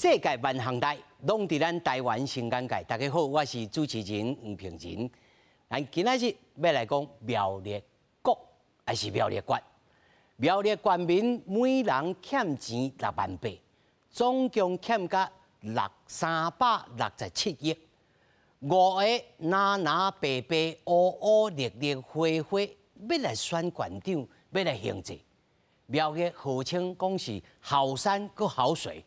世界萬項代，攏佇咱台灣新眼界。大家好，我是主持人黃平仁。咱今仔日欲來講苗栗國，抑是苗栗縣？苗栗縣民每人欠錢6萬8，總共欠甲367億。五个藍藍白白、烏烏綠綠花花，欲來選縣長，欲來行政。苗栗號稱講是好山閣好水。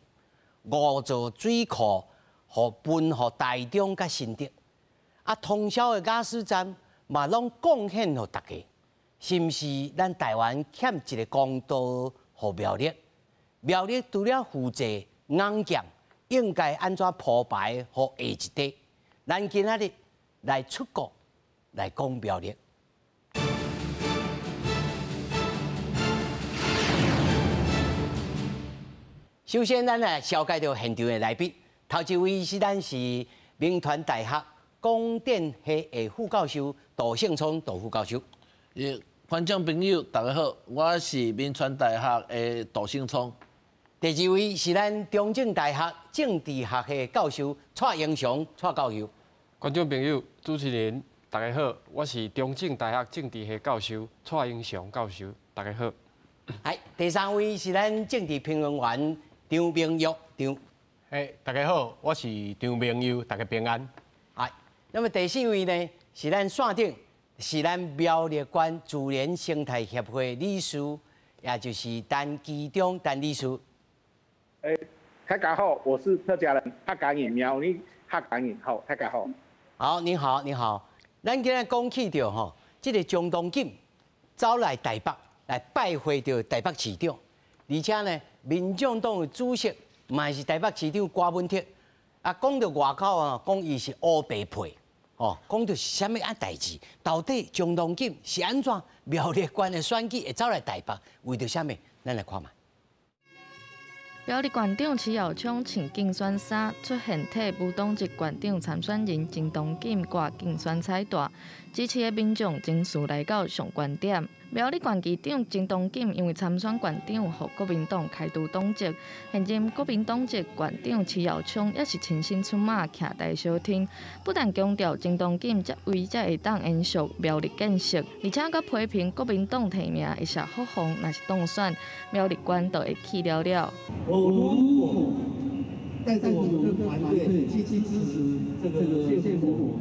五座水庫，予分予台中佮新竹，啊，通霄的瓦斯站嘛，攏貢獻予大家，是毋是？咱台灣欠一个公道予苗栗？苗栗除了負責硬件，應該按怎鋪排予下一代？咱今仔日來出國來講苗栗。首先，咱來紹介著現場的來賓。頭一位是咱是銘傳大學廣電系的副教授杜勝聰杜副教授。觀眾朋友，大家好，我是銘傳大學的杜勝聰。第二位是咱中正大學政治學系教授蔡英雄蔡教授。觀眾朋友，主持人，大家好，我是中正大學政治系教授蔡英雄教授，大家好。係，第三位是咱政治評論員張明玉，張，嘿，大家好，我是張明玉，大家平安。係，那麼第四位呢，是咱線頂，是咱苗栗縣自然生態協會理事，也就是陳其中陳理事。欸，大家好，我是客家人，客家人，苗栗客家人，好，大家好。好，你好，你好。咱今日講起著吼，這个張東錦走來台北來拜會著台北市長，而且呢，民眾黨的主席嘛是台北市長郭文鐵，啊，講著外口啊，講伊是烏白配，哦，講著是啥物啊代誌？到底張東錦是按怎苗栗縣的選舉會走來台北，為著啥物？咱來看覓。苗栗縣長徐耀昌穿競選衫出現，替無黨籍縣長參選人鄭東錦掛競選彩帶，支持的民眾情緒來到上懸點。苗栗縣議長鄭東錦因為參選縣長，予國民黨開除黨籍。現任國民黨籍縣長徐耀昌也是親身出馬徛台相挺，不但強調鄭東錦這位才會當延續苗栗建設，而且閣批評國民黨提名的謝福弘若是當選，苗栗縣就會去了了。我如果帶著我們的團隊去支持這個謝福弘，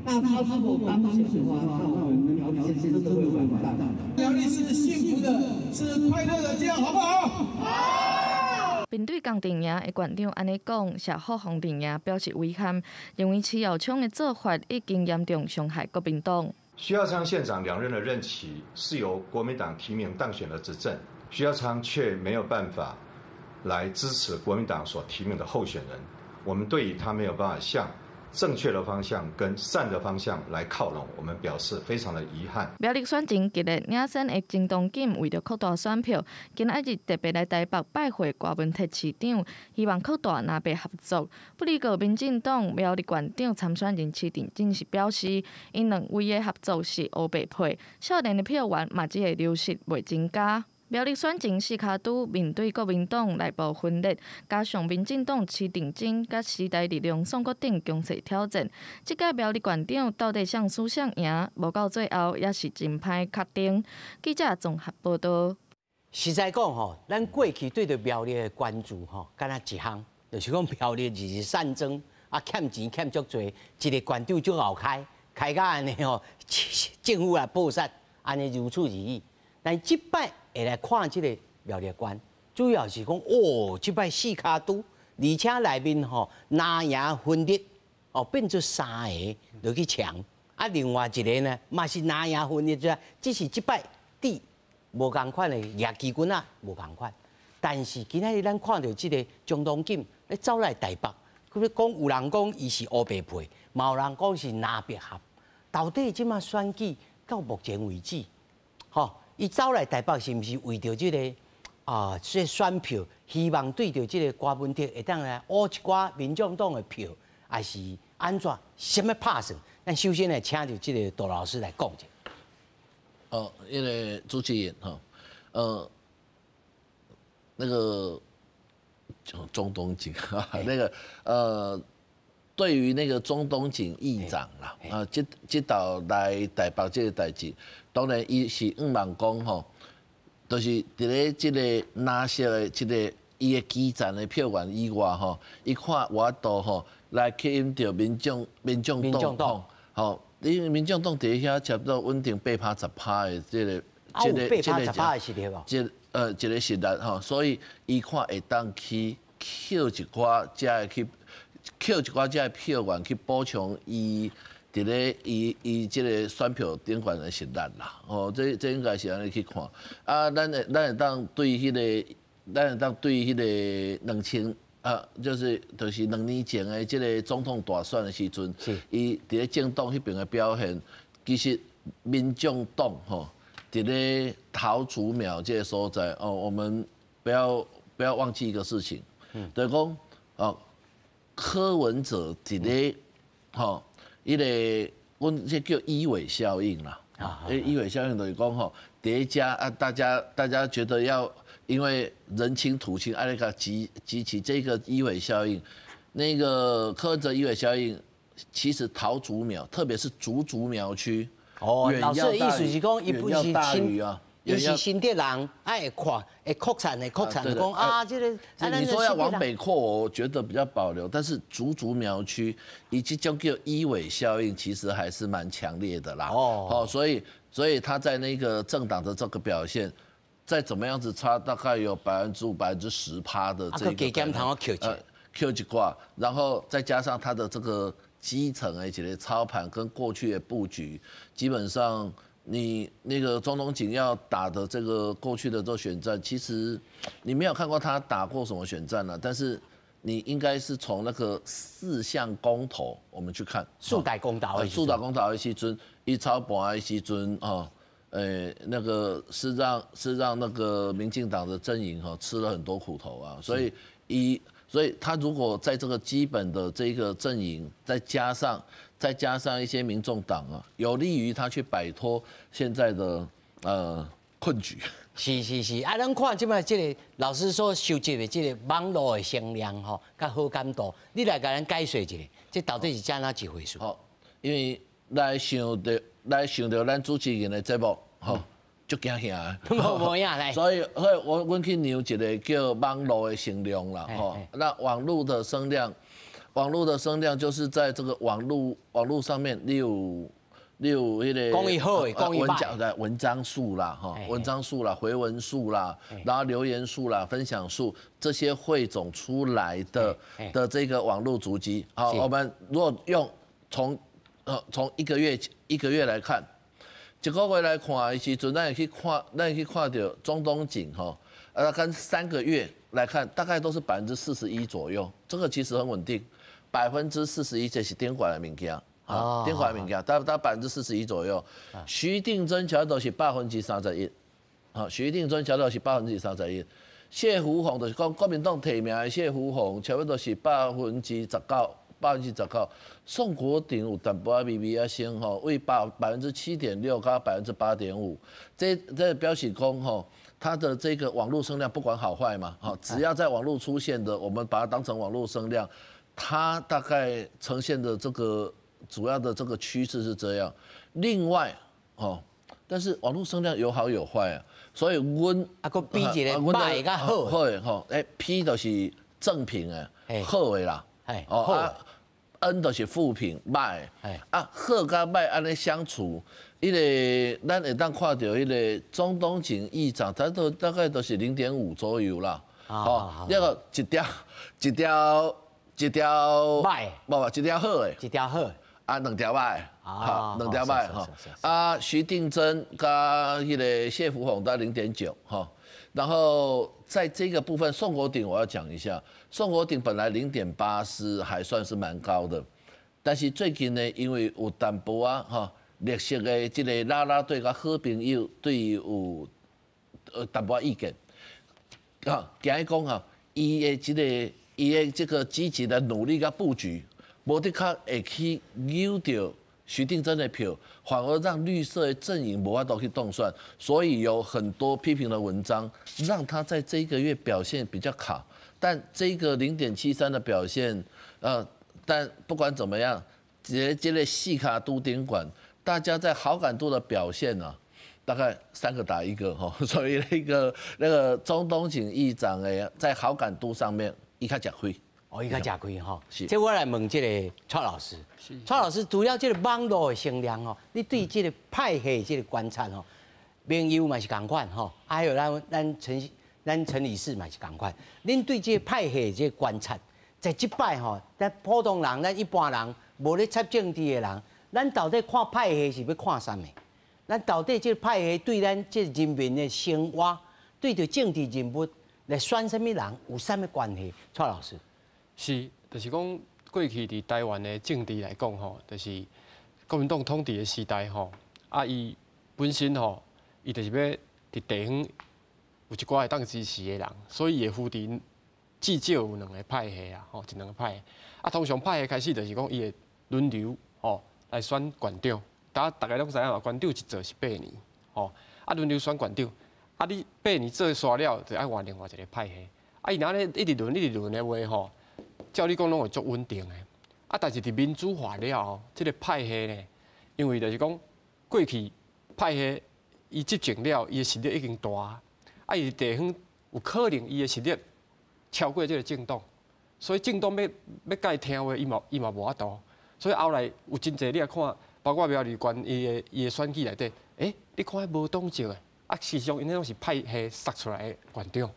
那他如果當選的話，那我們苗栗縣真的會完蛋。苗栗是幸福的，是快樂的，這樣好不好？好。面對江陣營的縣長按呢講，謝福弘陣營表示遺憾，認為徐耀昌的做法已經嚴重傷害國民黨。徐耀昌縣長兩任的任期是由國民黨提名當選的執政，徐耀昌卻沒有辦法來支持國民黨所提名的候選人，我們對於他沒有辦法向正確的方向跟善的方向來靠攏，我們表示非常的遺憾。苗栗選情激烈，領先的鄭東錦為著擴大選票，今仔日特別來台北拜會郭文鐵市長，希望擴大藍白合作。不過，民進黨苗栗縣長參選人施廷楨是表示，𪜶兩位的合作是烏白配，少年的票源嘛只會流失，袂增加。苗栗選情四跤拄面對國民黨內部分裂，加上民進黨施廷楨佮時代力量宋國鼎強勢挑戰，這屆苗栗縣長到底誰輸誰贏，無到最後也是真歹確定。記者綜合報道。實在講吼，咱過去對著苗栗的關注吼，敢若一項，就是講苗栗日日散裝，啊欠錢欠足濟，一个縣長足𠢕開，開甲按呢吼，政府來報殺，按呢如此而已。但這擺會來看這个苗栗縣，主要是講哦，這擺四跤拄，而且內面吼藍營分裂，哦變做三个落去搶，啊另外一个呢嘛是藍營分裂，只是這擺底無仝款的野旗軍仔無仝款，但是今仔日咱看著這个張東錦咧走來台北，閣欲講有人講伊是烏白配，嘛有人講是藍白合，到底這馬選舉到目前為止，吼？伊走來台北是毋是為著這个啊？這選票，希望對著這个郭文鐵會當來挖一寡民眾黨的票，還是按怎？啥物拍算？咱首先來請著這个杜老師來講一下。哦，因為主持人吼，那個钟東錦那個對於那個鍾東錦議長啦，啊，這道來台北這個代誌，當然伊是向望講吼，就是佇咧這個藍色的這個伊的基層的票源以外吼，伊看有法度吼來吸引著民眾黨吼，因為民眾黨佇遐差不多穩定8趴10趴的這個這個8趴10趴的實力無？這個實力吼，所以伊看會當去抾一寡遮的去抾一寡遮的票源去補充伊佇咧伊這個選票頂懸的實力啦。哦，這應該是按呢去看。啊，咱會當對彼個兩千啊，就是2年前的這個總統大選的時陣，伊佇咧政黨彼邊的表現，其實民眾黨吼，佇咧桃竹苗這個所在哦，我們不要忘記一個事情，就是講哦，柯文哲佇咧吼，彼個阮這叫一尾效應啦，啊，一尾效應就是講吼，疊加啊，大家覺得要因為人親土親，愛來共集起這個一尾效應，那個柯文哲一尾效應，其實桃竹苗，特別是竹竹苗區。哦，老師的意思是講，伊不是新，伊是新竹人，愛會看，會擴散，會擴散，講啊，這個。你說要往北擴，我覺得比較保留，但是竹竹苗區以及這種叫一尾效應，其實還是蠻強烈的啦。哦，所以他在那個政黨的這個表現，再怎麼樣子差，大概有5%、10%的這個。加減通抾一寡，然後再加上他的這個基層的這個操盤跟過去的布局，基本上你那個鍾東錦要打的這個過去的這個選戰，其實你沒有看過他打過什麼選戰了，但是你應該是從那個四項公投我們去看。四大公投。四大公投的時陣，伊操盤的時陣哦，那個是讓那個民進黨的陣營哈吃了很多苦頭啊，所以他如果在這個基本的這個陣營，再加上一些民眾黨啊，有利於他去擺脫現在的困局。是是是，啊，咱看這擺這個老師所收集的這個網路的聲量吼，佮好感度，你來共咱解說一下，這到底是怎樣一回事？好，因為來想著咱主持人的節目，吼，足驚嚇的，無影來。所以我阮去量一個叫網路的聲量啦，吼。那網路的聲量，網路的聲量就是在這個網路上面，你有彼個講伊好的，講伊文章的文章數啦，哈，文章數啦，回文數啦，然後留言數啦，分享數，這些匯總出來的這個網路足跡。好，我們如果用從一個月一個月來看。一個月來看的時陣，咱會去看著鍾東錦吼，跟3個月來看，大概都是41%左右，這個其實很穩定，百分之四十一這是頂懸的物件，啊，頂懸的物件，大概41%左右。徐定禎差不多是31%，啊，徐定禎差不多是31%。謝福弘就是講國民黨提名的謝福弘，差不多是19%。19%，宋國鼎有淡薄仔微微仔升吼，為7.6%到8.5%，這表示講吼，它的這個網路聲量不管好壞嘛，哈，只要在網路出現的，我們把它當成網路聲量，它大概呈現的這個主要的這個趨勢是這樣。另外，哦，但是網路聲量有好有壞啊，所以阮啊，閣比一个歹的佮好，好的吼，P 就是正評的，好的啦，哦啊。N 就是負評歹，啊好佮歹按呢相處，彼個咱會當看著彼個鍾東錦議長，他都大概都是0.5左右啦，哦，那個一條歹，無無一條好的，一條好，啊兩條歹，哈兩條歹吼，啊徐定禎佮彼個謝福弘在0.9哈，然後在這個部分，宋國鼎我要講一下，宋國鼎本來0.8是還算是蠻高的，但是最近呢，因為有淡薄仔哈綠色的這個啦啦隊佮好朋友對伊有淡薄仔意見，啊，驚伊講哈，伊的這個積極的努力佮布局，無的確會去扭著徐定禎的票，反而讓綠色的陣營無法度去動算，所以有很多批評的文章，讓他在這個月表現比較卡。但這個0.73的表現，但不管怎麼樣，這個四跤拄頂懸，大家在好感度的表現呢，大概3個打1個吼，所以那個鍾東錦議長誒，在好感度上面，伊較吃虧。哦，伊較吃虧吼。這我來問這個蔡老師，蔡老師除了這個網路的聲量吼，你對這個派系這個觀察吼，明佑嘛是仝款吼，還有咱陳理事嘛是仝款。恁對這個派系這個觀察，在這擺吼，咱普通人、咱一般人無咧插政治的人，咱到底看派系是欲看啥物？咱到底這個派系對咱這人民的生活，對著政治人物來選啥物人有啥物關係？蔡老師。是，就是講過去佇台灣的政治來講吼，就是國民黨統治的時代吼，啊，伊本身吼，伊就是欲佇地方有一寡會當支持的人，所以伊會扶持至少有兩個派系啊，吼，一兩個派系。啊，通常派系開始就是講伊會輪流吼來選縣長，大家攏知影嘛，縣長一做是8年，吼，啊輪流選縣長，啊你八年做煞了，就愛換另外一個派系。啊，伊若按呢一直輪一直輪的話吼，照理講攏會足穩定的。啊，但是佇民主化了後，這個派系呢，因為就是講過去派系伊執政了，伊的實力已經大，啊，伊地方有可能伊的實力超過這個政黨，所以政黨欲共伊聽話，伊嘛無法度。所以後來有真濟你來看，包括苗栗縣伊的選舉內底，你看彼無黨籍的，啊，事實上𪜶彼攏是派系殺出來的縣長。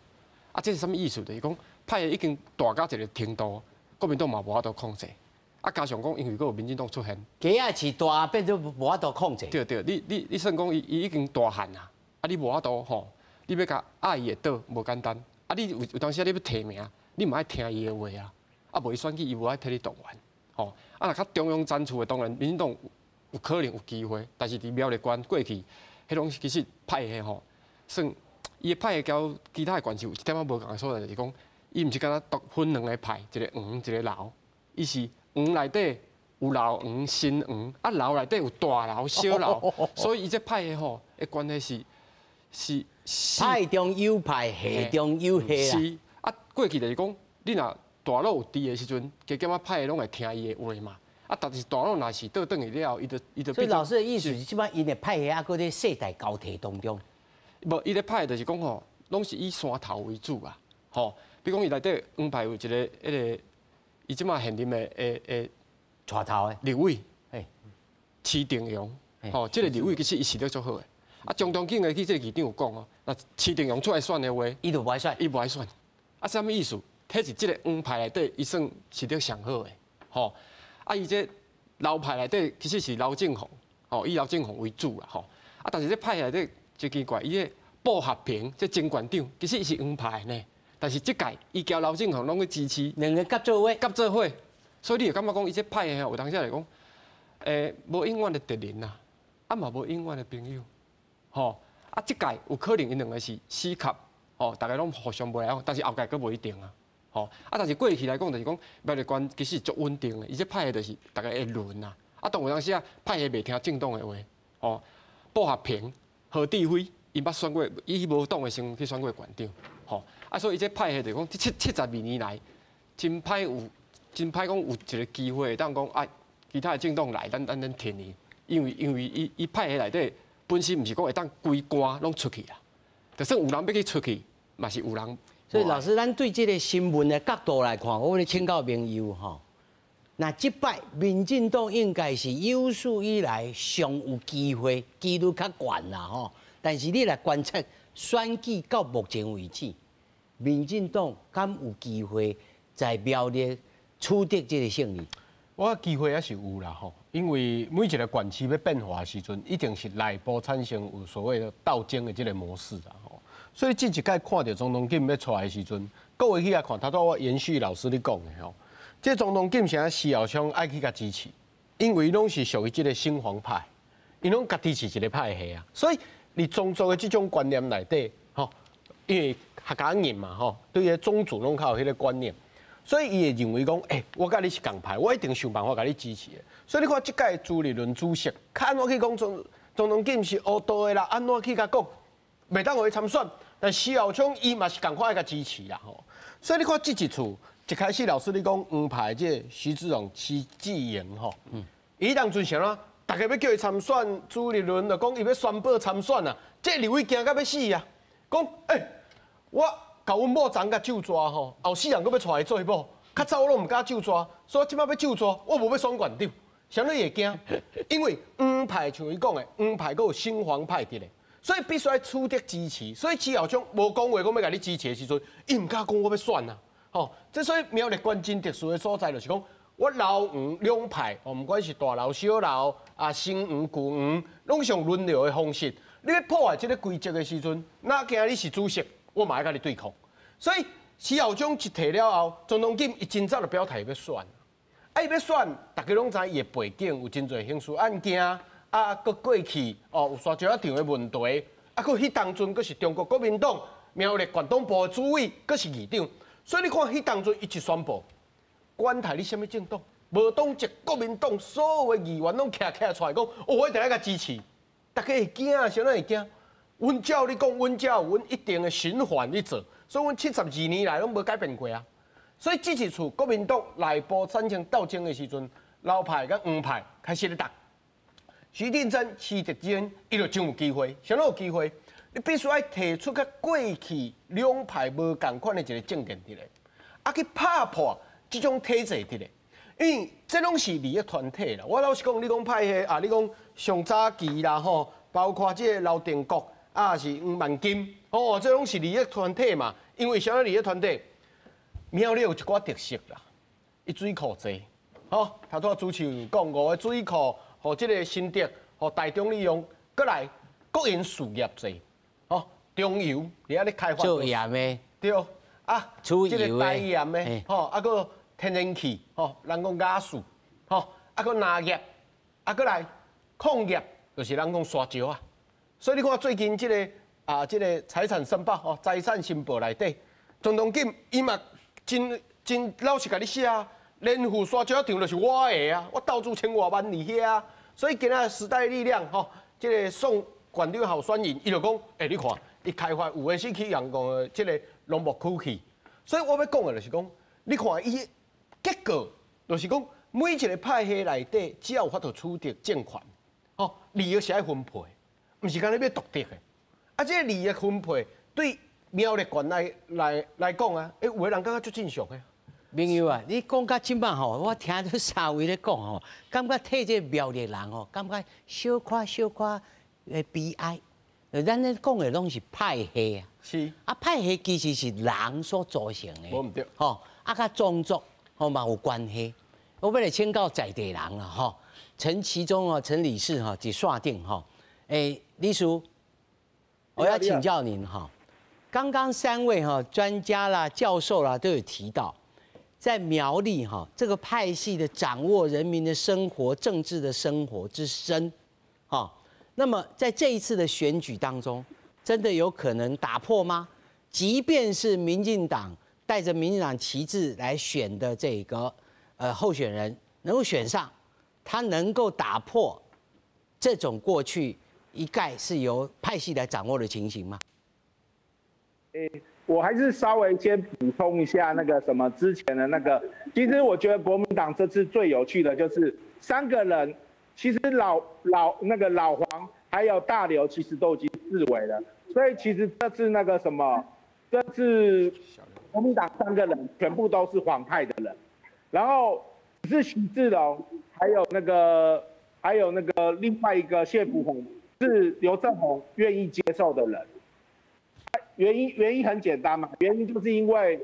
啊，這是啥物意思？就是講派系已經大到一個程度，國民黨嘛無法度控制。啊，加上講，因為閣有民進黨出現，雞仔飼大變做無法度控制。對對，你算講伊已經大漢啊，啊你無法度吼，你欲共壓伊會倒無簡單。啊，你有當時啊，你欲提名，你嘛愛聽伊的話啊。啊，無伊選舉，伊無愛替你動員，吼。啊，若較中央層次的，當然民進黨有可能有機會，但是佇苗栗縣過去，彼攏其實派系吼，算伊的派系佮其他的縣市有一點仔無仝的所在，就是講，伊毋是敢若獨分兩個派，一個黃一個藍，伊是黃內底有老黃、新黃，啊藍內底有大藍、小藍，所以伊這派系吼的關係是派中有派，系中有系啦。是啊，過去就是講，你若大佬有佇的時陣，加減仔派系攏會聽伊的話嘛。啊，但是大佬若是倒轉去了後，伊就。所以老師的意思是，這擺𪜶的派系猶閣咧世代交替當中。無，伊的派就是講吼，攏是以山頭為主啊，吼。比如講，伊內底黃派有一個彼個，伊這馬現任的帶頭的立委，徐定洋，吼，這個立委其實伊實力足好的。啊，鍾東錦的去這個議長有講哦，若徐定洋出來選的話，伊就無愛選，伊無愛選。啊，啥物意思？彼是這個黃派內底，伊算實力上好的，吼。啊，伊這藍派內底其實是劉政鴻，吼，以劉政鴻為主啦，吼。啊，但是這派內底真奇怪，伊這布合平這前縣長，其實伊是黃派的呢。但是這屆伊交劉政鴻攏去支持，兩个合做伙，合做伙，所以你會感覺講伊這派的吼，有當時來講，無永遠的敵人啦，啊嘛無永遠的朋友，吼，啊這屆有可能𪜶兩个是死磕，吼，大家攏互相袂來往，但是後屆閣無一定啊，吼，啊但是過去來講就是講苗栗縣其實足穩定的，伊這派的就是大家會輪啦，啊當有當時啊派系袂聽政黨的話，吼，布合平、何志輝，𪜶捌選過，以無黨的身份去選過縣長。吼，啊，所以伊這派系就是講，這72年來，真歹有，真歹講有一個機會，會當講啊，其他的政黨來，咱挺伊，因為伊派系內底本身毋是講會當規關攏出去啦，就算有人欲去出去，嘛是有人。所以老師，咱對這個新聞的角度來看，我欲請教明佑吼，那這擺民進黨應該是有史以來上有機會，幾率較懸啦吼。但是你來觀察選舉到目前為止，民進黨敢有機會在苗栗取得這個勝利？我機會猶是有啦吼，因為每一個縣市欲變化的時陣，一定是內部產生有所謂的鬥爭的這個模式啦吼。所以這一屆看著鍾東錦欲出來的時陣，各位去遐看，頭拄我延續老師你講的吼，這鍾東錦啥徐耀昌愛去共支持，因為攏是屬於這個新黃派，𪜶攏家己是一個派系啊，所以佇宗族的這種觀念內底，吼，因為客家人嘛吼，對個宗族攏較有彼個觀念，所以伊會認為講，欸，我佮你是仝派，我一定想辦法共你支持的。所以你看，這屆朱立倫主席，較按怎去講鍾東錦是烏道的啦，按怎去共講，袂當予伊參選。但徐耀昌伊嘛是仝款愛共支持啦吼。所以你看這一次，一開始老師你講黃派這個徐志榮、徐志瑩吼，伊當陣啥啦？大家欲叫伊參選，朱立倫就講伊欲宣布參選啊，這立委驚甲欲死啊！講，欸，我共阮某昨共咒逝吼，後世人閣欲娶伊做某，較早我攏毋敢咒逝，所以這擺欲咒逝，我無欲選縣長，啥物會驚？因為黃派像伊講的，黃派閣有新黃派佇咧，所以必須愛取得支持。所以徐耀昌無講話講欲共你支持的時陣，伊毋敢講我欲選啊！吼，這所以苗栗縣真特殊的所在就是講，我藍黃兩派，哦，毋管是大劉小劉啊，新黃舊黃，攏是用輪流的方式。你欲破壞這个規則的時陣，哪驚你是主席，我嘛愛共你對抗。所以徐耀昌一提了後，鍾東錦伊真早就表態欲選，啊，伊欲選，大家攏知伊的背景有真濟刑事案件，啊，閣過去哦有沙石仔場的問題，啊，閣彼當陣閣是中國國民黨苗栗縣黨部的主委，閣是議長，所以你看彼當陣伊一宣布，管他你啥物政黨，無黨籍國民黨所有的議員攏徛起來出來講，哦，我一定愛共支持。大家會驚，啥人會驚？阮照你講，阮遮有阮一定的循環咧做，所以阮72年來攏無改變過啊。所以這一次國民黨內部產生鬥爭的時陣，藍派佮黃派開始咧鬥。徐定禎、徐德珍，伊就真有機會，啥物有機會？你必須愛提出佮過去兩派無仝款的一個政見佇咧，啊去拍破這種體制佇咧。因為這攏是利益團體啦。我老實講，你講派系啊，你講上早期啦吼，包括這個劉定國啊，是黃萬金，哦，這攏是利益團體嘛。因為啥物利益團體？苗栗有一寡特色啦，伊水庫濟，吼，頭拄仔主持人講五个水庫，予這个新竹，予台中利用，閣來國營事業濟，吼，中油佇遐咧開發。做鹽的。對，啊，這个台鹽的，吼，啊，閣天然氣，吼，人講瓦斯，吼，啊，閣林業，啊，閣來礦業，就是人講沙石啊。所以你看最近這个啊，這个財產申報，吼，財產申報內底，鍾東錦伊嘛真真老實共你寫啊，連富沙石場就是我的啊，我投資千外萬佇遐啊。所以今仔時代力量，吼，這个宋縣長候選人，伊就講，欸，你看，伊開發有的是去人講這个農牧區去。所以我欲講的就是講，你看伊。結果就是講，每一个派系內底，只要有法度取得政權，吼，利益是愛分配，毋是干焦欲獨得的。啊，這个利益分配對苗栗縣來講啊，欸，有的人感覺足正常的。明佑啊，你講到這擺吼，我聽著三位咧講吼，感覺替這个苗栗人吼，感覺小可小可的悲哀。咱咧講的攏是派系啊，是啊，派系其實是人所組成的，無毋對，吼，啊，佮種族。吼嘛有關係，我欲來請教在地人啦，吼，陳其中哦，陳理事吼，佇線頂吼，欸，理事，我要請教您哈，剛剛三位哈專家啦、教授啦都有提到，在苗栗哈這個派系的掌握人民的生活、政治的生活之深，哈，那麼在這一次的選舉當中，真的有可能打破嗎？即便是民進黨。帶着民進黨旗幟來選的這個候選人能夠選上，他能夠打破這種過去一概是由派系來掌握的情形嗎？欸，我還是稍微先補充一下那個什麼之前的那個，其實我覺得國民黨這次最有趣的就是三個人，其實老那個老黃還有大劉其實都已經四圍了，所以其實這次那個什麼，這次。國民黨三個人全部都是黃派的人，然後只是徐志榮，還有那個另外一個謝福弘是劉政鴻願意接受的人。原因很簡單嘛，原因就是因為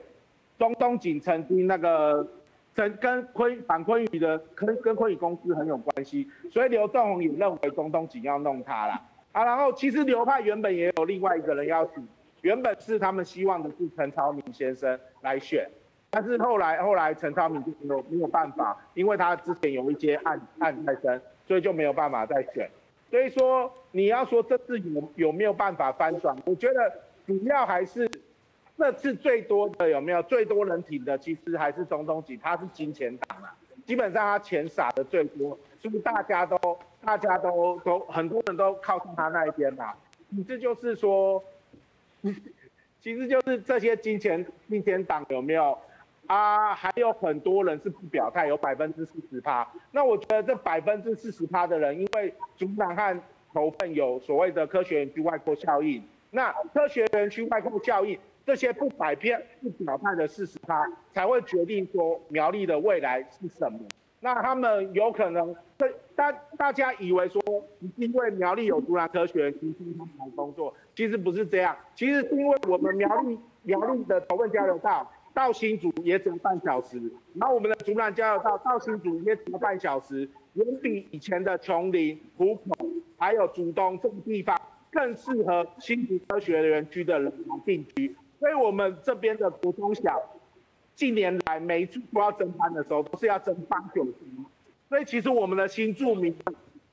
鍾東錦曾經那個跟反昆宇的跟昆宇公司很有關係，所以劉政鴻也認為鍾東錦要弄他啦。啊，然後其實劉派原本也有另外一個人要選。原本是他們希望的是陳朝明先生來選，但是後來陳朝明就沒有辦法，因為他之前有一些案在身，所以就沒有辦法再選。所以說你要說這次有沒有辦法翻轉，我覺得主要還是这次最多的有没有最多人挺的，其实还是钟东锦，他是金钱党啊，基本上他钱撒的最多，所以大家都很多人都靠近他那一边嘛。你这就是说，其实就是这些金钱党有没有啊？还有很多人是不表态，有40%。那我觉得这百分之四十趴的人，因为竹南和头份有所谓的科学园区外扩效应，那科学园区外扩效应，这些不摆片不表态的40%，才会决定说苗栗的未来是什么。那他们有可能，这大家以为说，因为苗栗有竹南科学园区，他们来工作，其实不是这样。其实是因为我们苗栗的头份交流道到新竹也只要半小时，然后我们的竹南交流道到新竹也只要半小时，远比以前的琼林、湖口还有竹东这个地方更适合新竹科学园区的人来定居。所以我们这边的国中小，近年来每一次都要增班的时候，都是要增8、9级。所以其实我们的新住民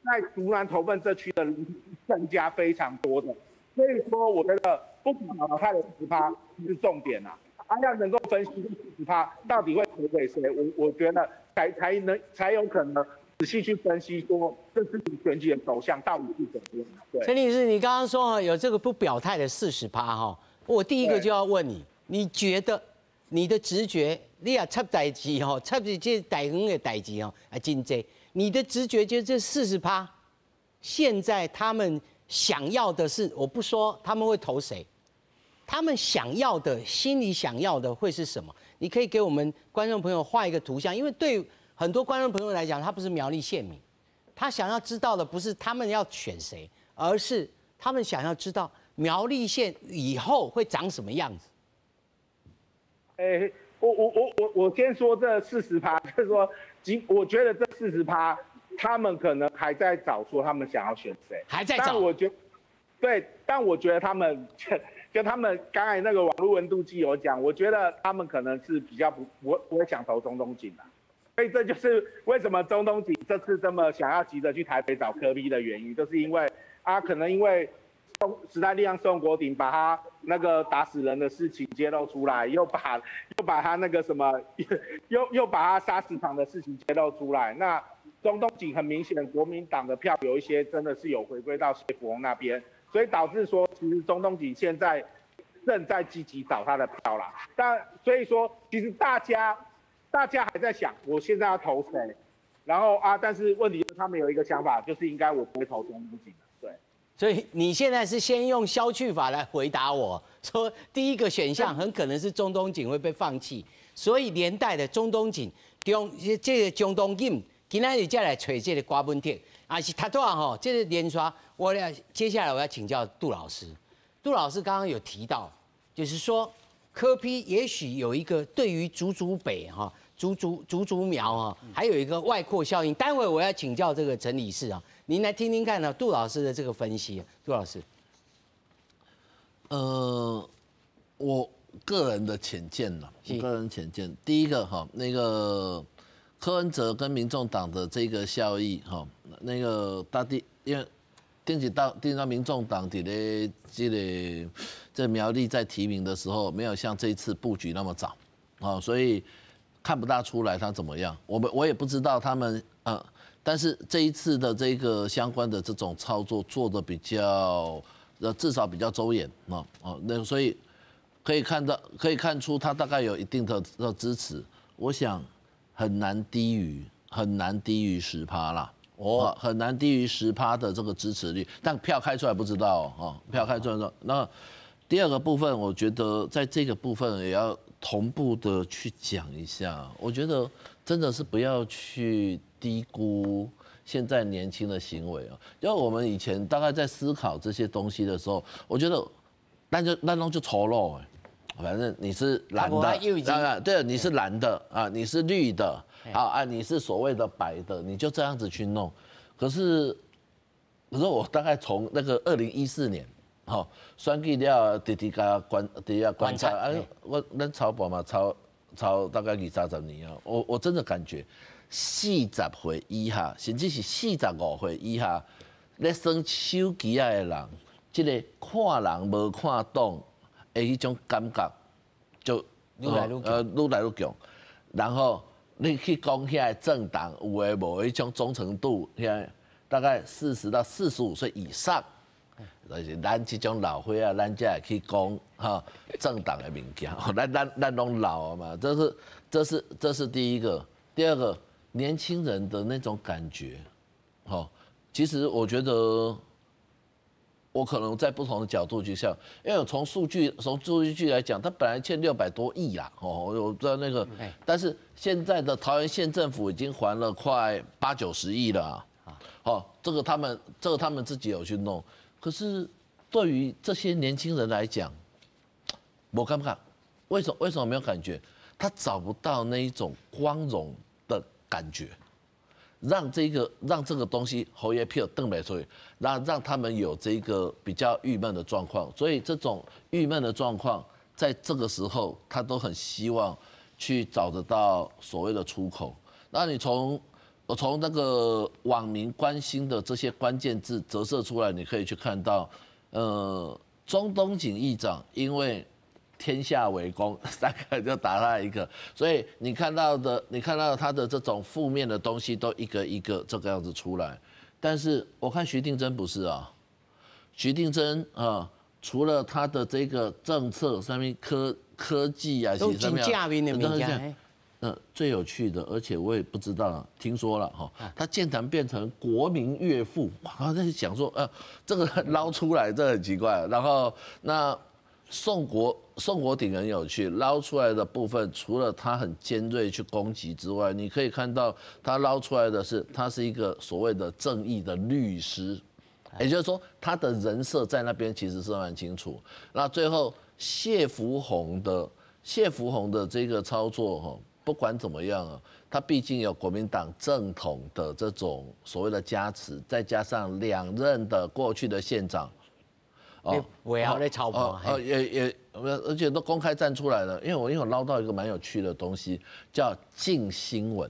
在竹南头份这区的人增加非常多的。所以说，我觉得不表态的10%是重点啊，他要能够分析这四十趴到底会投给谁，我觉得才有可能仔细去分析说这次选举的走向到底是怎么样。对，陈律师，你刚刚说有这个不表态的四十趴哈，我第一个就要问你，你觉得你的直觉，你也插代志吼，插这台湾的代志吼，啊真济，你的直觉就是这四十趴，现在他们想要的是，我不说他们会投谁，他们想要的，心里想要的会是什么？你可以给我们观众朋友画一个图像，因为对很多观众朋友来讲，他不是苗栗县民，他想要知道的不是他们要选谁，而是他们想要知道苗栗县以后会长什么样子。哎，我先说这四十趴，就是说，我觉得这四十趴，他们可能还在找说他们想要选谁，还在找。但我觉，对，但我觉得他们就他们刚才那个网路温度计有讲，我觉得他们可能是比较不会想投钟东锦的，所以这就是为什么钟东锦这次这么想要急着去台北找柯 P 的原因，就是因为啊，可能因为时代力量宋国鼎把他那个打死人的事情揭露出来，又把他那个什么，又把他砂石场的事情揭露出来。那钟东锦很明显，国民党的票有一些真的是有回归到谢福洪那边，所以导致说，其实钟东锦现在正在积极找他的票啦。但所以说，其实大家还在想，我现在要投谁？然后啊，但是问题是他们有一个想法，就是应该我不会投钟东锦。对。所以你现在是先用消去法来回答我说，第一个选项很可能是钟东锦会被放弃，所以连带的钟东锦中这个钟东锦今仔日才来揣这个郭文铁，啊是他多少吼？这个连刷，我来接下来我要请教杜老师。杜老师刚刚有提到，就是说柯 P 也许有一个对于竹竹北哈、竹竹苗哈，还有一个外扩效应。待会我要请教这个陈理事啊，您来听听看呢，杜老师的这个分析。杜老师，我个人的浅见呢，我个人浅见，第一个哈，那个柯文哲跟民众党的这个效益哈，那个大地因为顶一到顶到民众党伫咧这个这苗栗在提名的时候，没有像这一次布局那么早啊，所以看不大出来他怎么样。我也不知道他们但是这一次的这个相关的这种操作做的比较至少比较周延啊哦，那所以可以看出他大概有一定的支持，我想很难低于10%啦。哦，很难低于十趴的这个支持率，但票开出来不知道哦。票开出来说，那第二个部分，我觉得在这个部分也要同步的去讲一下。我觉得真的是不要去低估现在年轻的行为啊。因为我们以前大概在思考这些东西的时候，我觉得那就那拢就粗鲁哎，反正你是蓝的，对，你是蓝的啊，你是绿的。好啊，你是所谓的白的，你就这样子去弄。可是我大概从那个2014年，吼，选举了，直直共观，伫遐观察，啊，我咱操盘嘛，操大概二三十年啊，我真的感觉四十岁以下，甚至是45岁以下，咧耍手机仔的人，这个看人无看党的彼种感觉，就愈來愈愈來愈強，然後你去講遐政黨有的無彼種忠誠度，遐大概40到45歲以上，就是咱這種老歲仔，咱才會去講哈政黨的物件，咱攏老嘛，這是第一個，第二個年輕人的那種感覺，吼，其實我覺得。我可能在不同的角度去想，因為從數據來講，他本來欠600多億啦，哦，我不知道那個，但是現在的桃園縣政府已經還了快八九十億了，好，這個他們自己有去弄，可是對於這些年輕人來講，我感覺，為什麼沒有感覺？他找不到那一種光榮的感覺。讓這個東西侯爺票鄧美出去，讓他們有這個比較鬱悶的狀況，所以這種鬱悶的狀況，在這個時候，他都很希望去找得到所謂的出口。那你從那個網民關心的這些關鍵字折射出來，你可以去看到，鍾東錦議長因為天下為公，三個就打他一個，所以你看到他的這種負面的東西都一個一個這個樣子出來。但是我看徐定禎不是啊，徐定禎啊，除了他的這個政策上面科技啊，都真正面的物件。最有趣的，而且我也不知道，聽說了哈，他竟然變成國民岳父，哇，在想說，這個撈出來，這很奇怪。然後那宋國鼎很有趣，撈出來的部分，除了他很尖銳去攻擊之外，你可以看到他撈出來的是，他是一個所謂的正義的律師，也就是說他的人設在那邊其實是蠻清楚。那最後謝福弘的這個操作哈，不管怎麼樣啊，他畢竟有國民黨正統的這種所謂的加持，再加上兩任的過去的縣長。哦，尾後咧操盤，也，而且都公開站出來了。因為我撈到一個蠻有趣的東西，叫鏡新聞。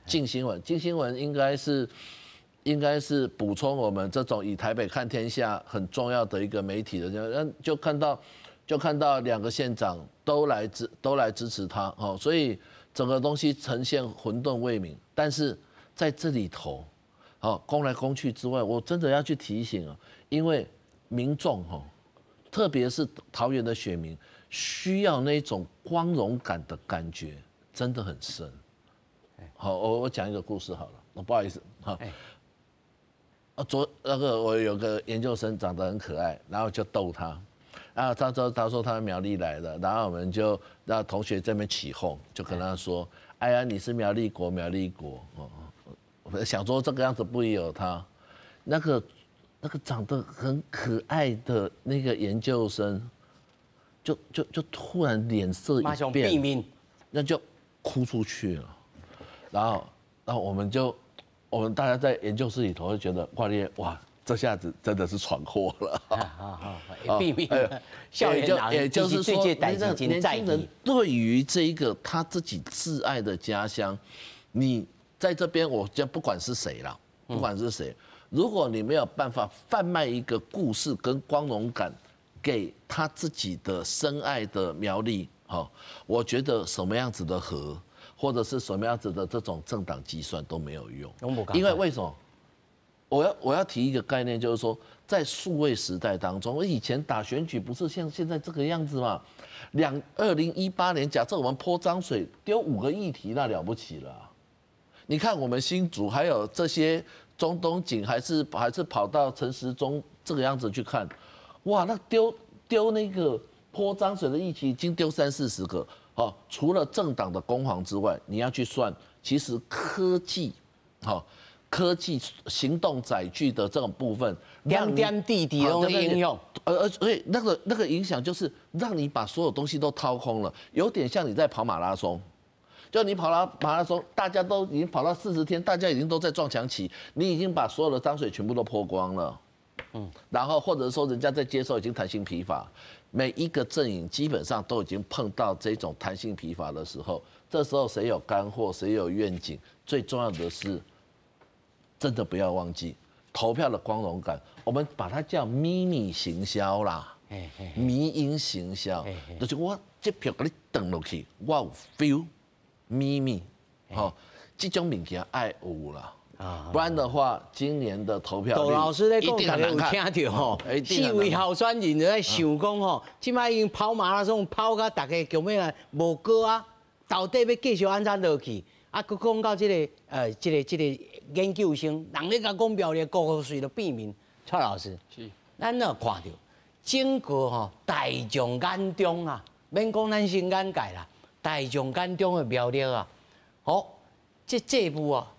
鏡新聞，鏡新聞應該是補充我們這種以台北看天下很重要的一個媒體的，就看到兩個縣長都來支持他，哦，所以整個東西呈現混沌未明。但是在這裡頭，哦，攻來攻去之外，我真的要去提醒啊，因為民眾哈，特別是桃園的選民，需要那種光榮感的感覺，真的很深。好，我講一個故事好了，不好意思，哈。啊，昨那個我有個研究生長得很可愛，然後就逗他，然後他說他苗栗來的，然後我們就讓同學這邊起哄，就跟他說，哎呀，你是苗栗國，苗栗國，哦，我想說這個樣子不疑有他，那個長得很可愛的那個研究生，就突然臉色一變，那就哭出去了，然後我們大家在研究室裡頭就覺得哇咧哇，這下子真的是闖禍了。好，避免。也就是說，年輕人對於這一個他自己摯愛的家鄉，你在這邊，我就不管是誰了，不管是誰。如果你沒有辦法販賣一個故事跟光榮感給他自己的深愛的苗栗，哈，我覺得什麼樣子的和，或者是什麼樣子的這種政黨計算都沒有用。因為為什麼？我要提一個概念，就是說，在數位時代當中，我以前打選舉不是像現在這個樣子嘛？2018年，假設我們潑髒水丟5個議題，那了不起了。你看我們新竹還有這些。鍾東錦還是跑到陳時中這個樣子去看，哇，那丟那個潑髒水的議題已經丟三四十個，哦，除了政黨的攻防之外，你要去算，其實科技，好，科技行動載具的這種部分，點點滴滴都影響，而且那個影響就是讓你把所有東西都掏空了，有點像你在跑馬拉松。就你跑了馬拉松，大家都已經跑到40天，大家已經都在撞牆期，你已經把所有的髒水全部都潑光了，然後或者說人家在接受已經彈性疲乏，每一個陣營基本上都已經碰到這種彈性疲乏的時候，這時候誰有乾貨，誰有願景，最重要的是，真的不要忘記投票的光榮感，我們把它叫咪咪行銷啦。迷因行销，就是我這票共你轉落去，我有 feel 秘密，吼，這種物件愛有啦。不然的話，今年的投票杜老師咧講，大家有聽著吼？四位候選人就在想講吼，這擺已經跑馬拉松跑甲大家叫咩啊？無過啊，到底欲繼續按怎落去？啊，閣講到這個研究生，人咧共講苗栗個個喙都變面。蔡老師，是，咱有看著整個吼大眾眼中啊，免講咱新眼界啦，大眾眼中的苗栗啊，好，這債務啊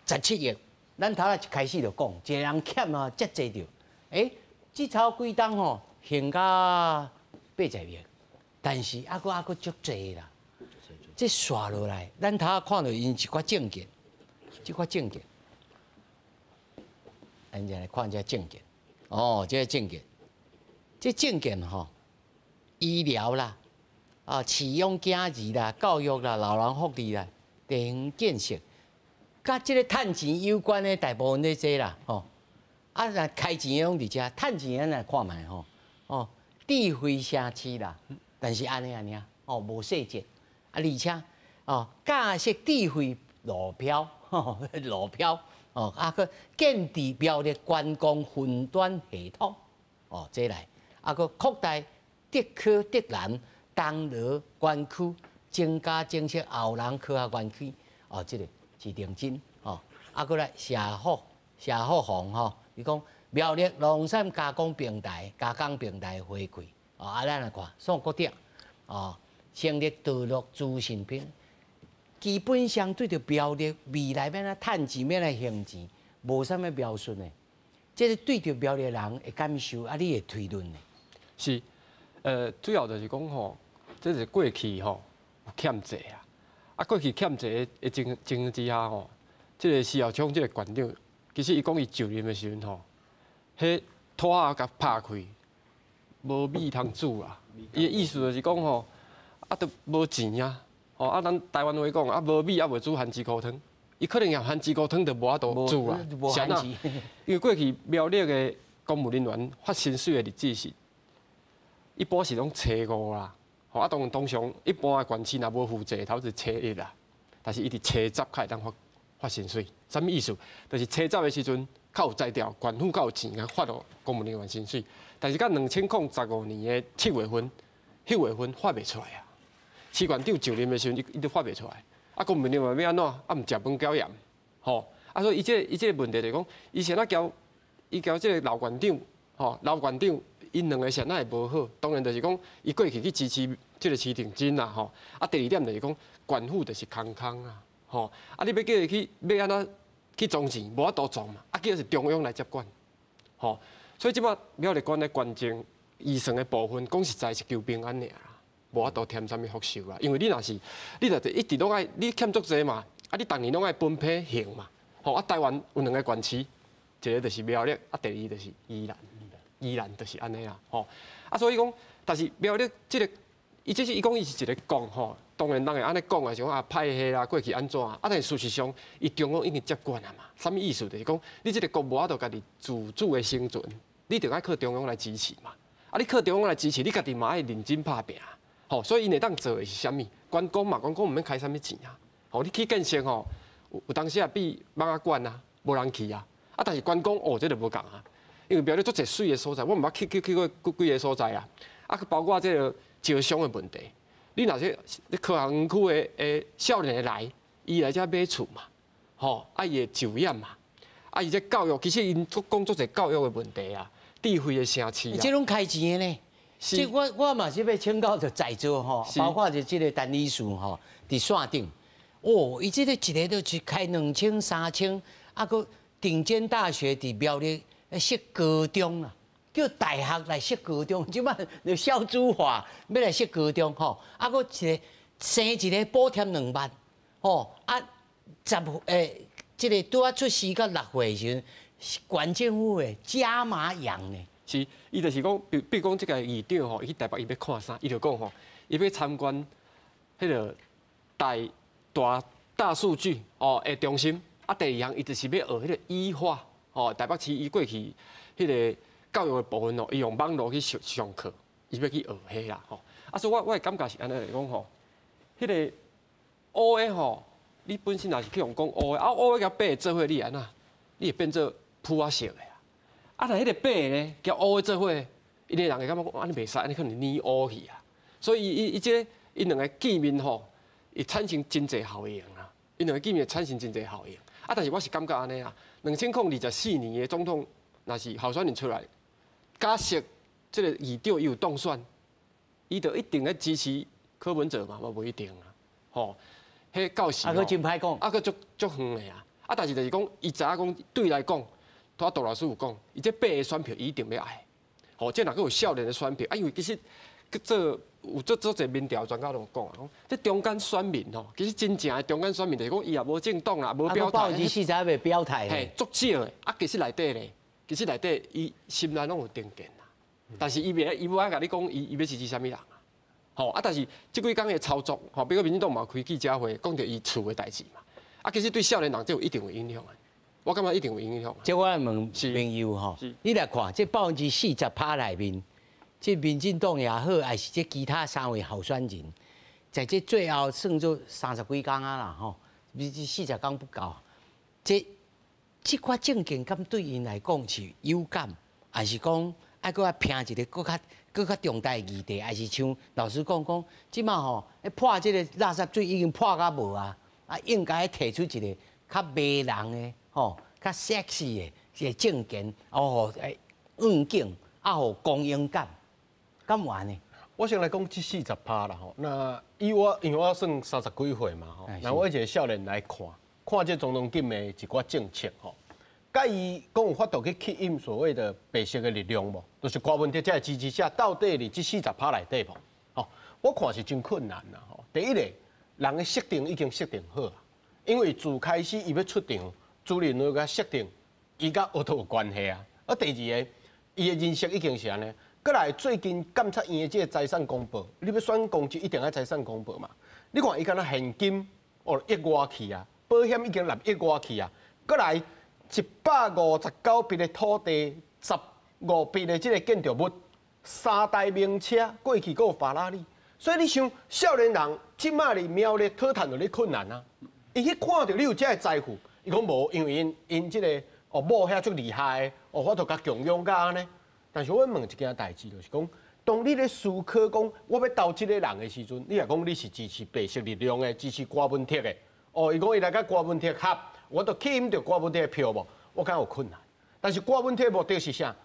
，617億，咱頭仔一開始就講，一個人欠啊，遮濟著，欸，這頭幾冬吼還到80億，但是猶閣猶閣足濟啦。這刷落來，咱頭仔看著𪜶一寡證件，這寡證件，咱再來看這證件。哦，這個證件，這證件吼，醫療啦，啊，飼養囝兒啦，教育啦，老人福利啦，地方建設。佮這個趁錢有關的大部分咧這啦，吼，啊，若開錢的攏佇遮，趁錢咱來看覓吼，哦，智慧城市啦，但是按呢按呢，哦，無細節，啊，而且哦，架設智慧路標，路標，哦，啊，閣建置苗栗觀光雲端系統，哦，這來，啊，閣擴大竹科、竹南、東螺園區，增加增設後人科學園區，哦，這個。是認真吼，啊，閣來社福房吼，伊講苗栗農產加工平台、加工平台回饋，哦，啊，咱來看宋國鼎，哦，成立道路資訊平，基本上對著苗栗未來欲按怎趁錢、欲按怎還錢，無啥物描述的。這個對著苗栗人的感受，啊，你會推論的？是，主要就是講吼，這是過去吼有欠債啊。啊，過去欠債的情情形之下吼，這個徐耀昌這個縣長，其實伊講伊就任的時陣吼，彼拖仔共拍開，無米通煮啊。伊的意思就是講吼，啊，都無錢啊，吼啊，咱台灣話講啊，無米猶未煮番薯糊湯，伊可能連番薯糊湯都無法度煮啊。是按怎？因為過去苗栗的公務人員發薪水的日子是，一般是攏初五啦。啊，當然通常一般的縣市若無負債，頭是初一啦。但是伊佇初十較會當發薪水，啥物意思？就是初十的時陣較有才調，縣府較有錢，共發予公務人員薪水。但是到2015年的7月份，彼月份發袂出來啊。市縣長就任的時陣，伊都發袂出來。啊，公務人員欲按怎？啊，毋食飯繳鹽，吼。啊，所以伊這個問題就是講，伊是按怎交？伊交這個老縣長，吼，老縣長。𪜶兩个是按怎會無好？當然就是講，伊過去去支持這個徐定禎啦，吼。啊，第二點就是講，縣府就是空空啊，吼。啊，你欲叫伊去，欲按怎去裝錢，無法度裝嘛。啊，叫是中央來接管，吼。所以這擺苗栗縣的縣政預算的部分，講實在是求平安爾啦，無法度添啥物福壽啦。因為你若是，你若一直攏愛，你欠足濟嘛，啊，你逐年攏愛分批還嘛，吼。啊，台灣有兩个縣市，一個就是苗栗，啊，第二就是宜蘭。宜蘭就是按呢啦，吼啊，所以講，但是苗栗這個，伊這是伊講伊是一个國吼，當然人會按呢講啊，是講啊派系啦，過去按怎啊，但是事實上，伊中央已經接管啊嘛，啥物意思？就是講，你這個國無法度家己自主的生存，你著愛靠中央來支持嘛。啊，你靠中央來支持，你家己嘛愛認真拍拚，吼，所以𪜶會當做的是啥物？觀光嘛，觀光毋免開啥物錢啊，吼，你去建設吼，有當時也比蠓仔館啊，無人去啊，啊，但是觀光哦，這就無仝啊。因為苗栗足濟媠的所在，我毋捌去過幾個所在啊。啊，包括這個招商的問題，你若是你科學園區的少年的來，伊來遮買厝嘛，吼，啊伊會就業嘛，啊伊這教育其實𪜶講足濟教育的問題啊，智慧的城市啊。這攏開錢的呢。這我嘛是欲請教著在座吼，包括著這個陳理事吼，佇線頂，哦，伊這個一个就是開2000、3000，啊，閣頂尖大學佇苗栗。設高中啊，叫大學來設高中，這擺就少子化，欲來設高中吼，啊，閣一個生一個補貼2萬，吼啊，這個拄仔出世到6歲時陣，縣政府會加碼養呢。是，伊就是講，比如講這個議長吼，伊去台北伊欲看啥，伊就講吼，伊欲參觀彼個大數據哦的中心，啊，第二項伊就是欲學彼個醫化。哦，台北市伊過去彼個教育的部分哦，伊用網路去上上課，伊欲去學彼啦吼。啊，所以我的感覺是按呢來講吼，彼個烏的吼，你本身若是去予講烏的，啊烏的佮白的做伙，你按怎？你會變做殕仔色的啊。啊，若彼個白的咧，佮烏的做伙，伊个人會感覺講按呢袂使，按呢可能染烏去啊。所以伊伊伊這個𪜶兩个見面吼，會產生真濟效應啦。𪜶兩个見面會產生真濟效應。啊，但是我是感覺按呢啊，2024年的總統若是候選人出來，假設這個議長伊有當選，伊就一定會支持柯文哲嘛？嘛無一定啊，吼，彼到時啊，閣真歹講，啊，閣足足遠的啊。啊，但是就是講，伊知影講對來講，拄仔杜老師有講，伊這白的選票伊一定欲愛，吼，這若閣有少年的選票，啊，因為其實去做有足足濟民調專家攏講啊，講這中間選民吼，其實真正的中間選民就是講伊也無政黨啦，無表態，40%未表態，嘿，足少的，啊，其實內底咧，其實內底伊心內攏有定見啦，但是伊袂伊無愛共你講，伊欲支持啥物人啊，吼，啊，但是這幾工的操作，吼，比如民進黨嘛開記者會，講著伊厝的代誌嘛，啊，其實對少年人這有一定有影響的，我感覺一定有影響。這我來問朋友吼，你來看這40%內面。這民進黨也好，還是這其他三位候選人，在這最後算做30幾工啊啦，吼，比這40工不夠。這這款政見敢對𪜶來講是有感，還是講愛閣愛拼一個閣較重大的議題，還是像老師講講，這馬吼，破這個垃圾水已經破甲無啊，啊，應該提出一個較迷人的，吼，較 sexy 的一個政見，哦，願景，啊，予光榮感。敢有按呢？我先來講這40%啦吼。那以我因為我算30幾歲嘛吼，那我一個少年來看，看這總統錦的一寡政策吼，佮伊講有法度去吸引所謂的白色的力量無？就是柯文哲這个支持者到底佇這40%內底無？吼，我看是真困難啦吼。第一個，人的設定已經設定好啊，因為自開始伊欲出場，朱立倫共設定，伊佮烏都有關係啊。啊，第二个，伊的人設已經是按呢。閣來最近監察院的這个財產公報，你欲選公職一定愛財產公報嘛？你看伊敢若現金哦億外去啊，保險已經6億外去啊。閣來159筆的土地，15筆的這个建築物，3台名車，過去閣有法拉利。所以你想，少年人這馬佇苗栗討趁著咧困難啊！伊去看著你有這个財富，伊講無，因為𪜶𪜶這个哦某遐足厲害，哦我著共供養甲按呢。但是我問一件代誌，就是講，當你咧思考講我欲投這个人的時陣，你若講你是支持白色力量的，支持柯文哲的，哦，伊講伊來佮柯文哲合，我就吸引著柯文哲的票無？我感覺有困難。但是柯文哲目的是啥？